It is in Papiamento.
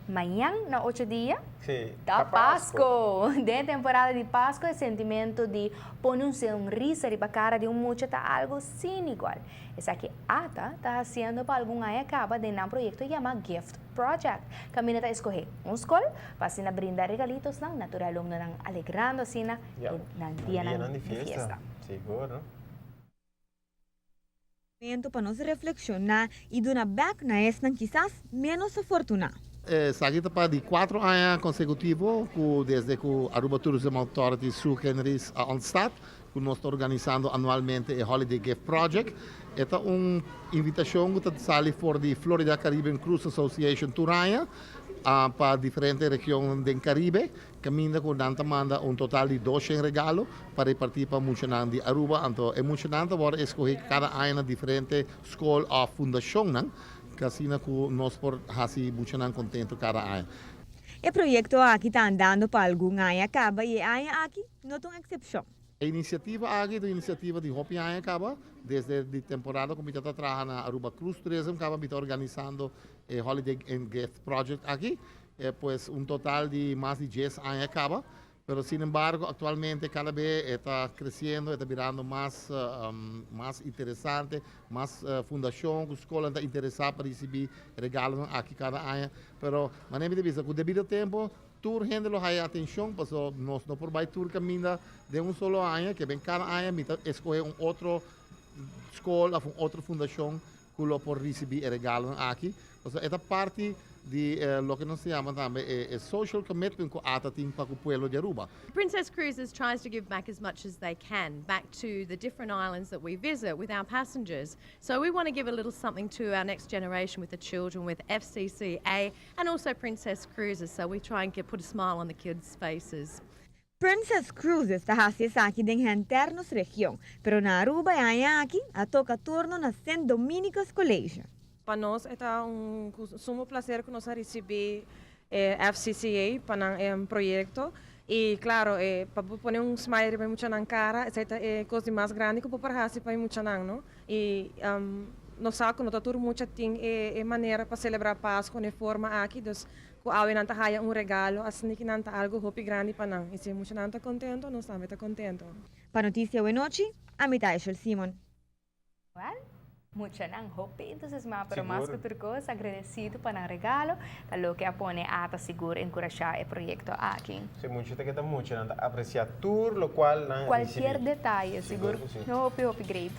Mañan na 8 dia ta ta Pasco. Den temporada di Pasco, e sentimento di pone un sonrisa riba cara di un mucha ta algo sin igual. Esaki ATA ta haciendo pa algun aña caba den un proyecto yama Gift Project. Caminda ta scoge un scol pa asina brinda regalitos na tur alumnonan, alegrando asina nan dia Dia di di fiesta. Fiesta. Sigur, no? Momento pa nos reflexiona y duna back na esnan kisas menos afortuna. Esaki ta pa di 4 aña consecutivo cu desde cu Aruba Tourism Authority sui generis a ontstaat, cu nos ta organisando anualmente e Holiday Gift Project. E ta un invitacion cu ta sali for di Florida Caribbean Cruise Association tur aña pa diferente region di Caribe, caminda cu nan ta manda un total di 200 regalo pa reparti pa muchanan di Aruba. Anto, e muchanan ta wordo scoge cada aña na diferente scol of fundacion, no? Asina cu nos por hasi muchanan contento cada aña. E proyecto aki ta andando pa algun aña caba y e aña aki no ta un excepcion. E iniciativa aki ta un iniciativa di hopi aña caba, desde e temporada cu mi ta traha na Aruba Cruise Tourism, caba mi ta organisando e Holiday and Gift Project aki, pues un total di mas di 10 aña caba. Pero, sin embargo, actualmente cada bes ta creciendo, ta birando mas interesante, mas fundacion, scol ta interesa pa ricibi regalo aki cada aña. Pero, manera di bisa, cu debido tempo, tur hende lo haya atencion, paso nos no por bay tur caminda den un solo aña, kiermen cada aña mi ta scoge un otro scol of un otro fundacion cu lo por ricibi e regalo aki. Osea, e ta parti di loke nos ta yama tambe e social commitment cu ATA tin pa e pueblo di Aruba. Princess Cruises tries to give back as much as they can back to the different islands that we visit with our passengers. So we want to give a little something to our next generation with the children, with FCCA and also Princess Cruises. So we try and put a smile on the kids' faces. Princess Cruises ta haci esaki den henter nos region, pero na Aruba e aña aki a toca turno na St. Dominicus College. Pa nos ta un sumo placer cu nos a ricibi FCCA pa un proyecto y, claro, pa pone un smile pa muchanan cara, esey ta e cos mas grandi cu por haci pa muchanan, no? Y nos sa cu no tur mucha tin e manera pa celebra Pasco na forma aki, dus cu awe nan ta haya un regalo, asina cu nan ta algo hopi grandi pa nan. Y si muchanan ta contento, nos tambe ta contento. Pa Noticia Awe Nochi, ami ta Simon. Well, muchanan hopi entusiasma, pero mas cu tur cos, agradecido pa e regalo, ta loke a pone ATA sigur encurasha e proyecto aki. Si, mucha ta keda mucha, nan aprecia tur locual nan Cualkier ricibi. Detaye, sigur. Sigur cu si. Hopi, hopi great.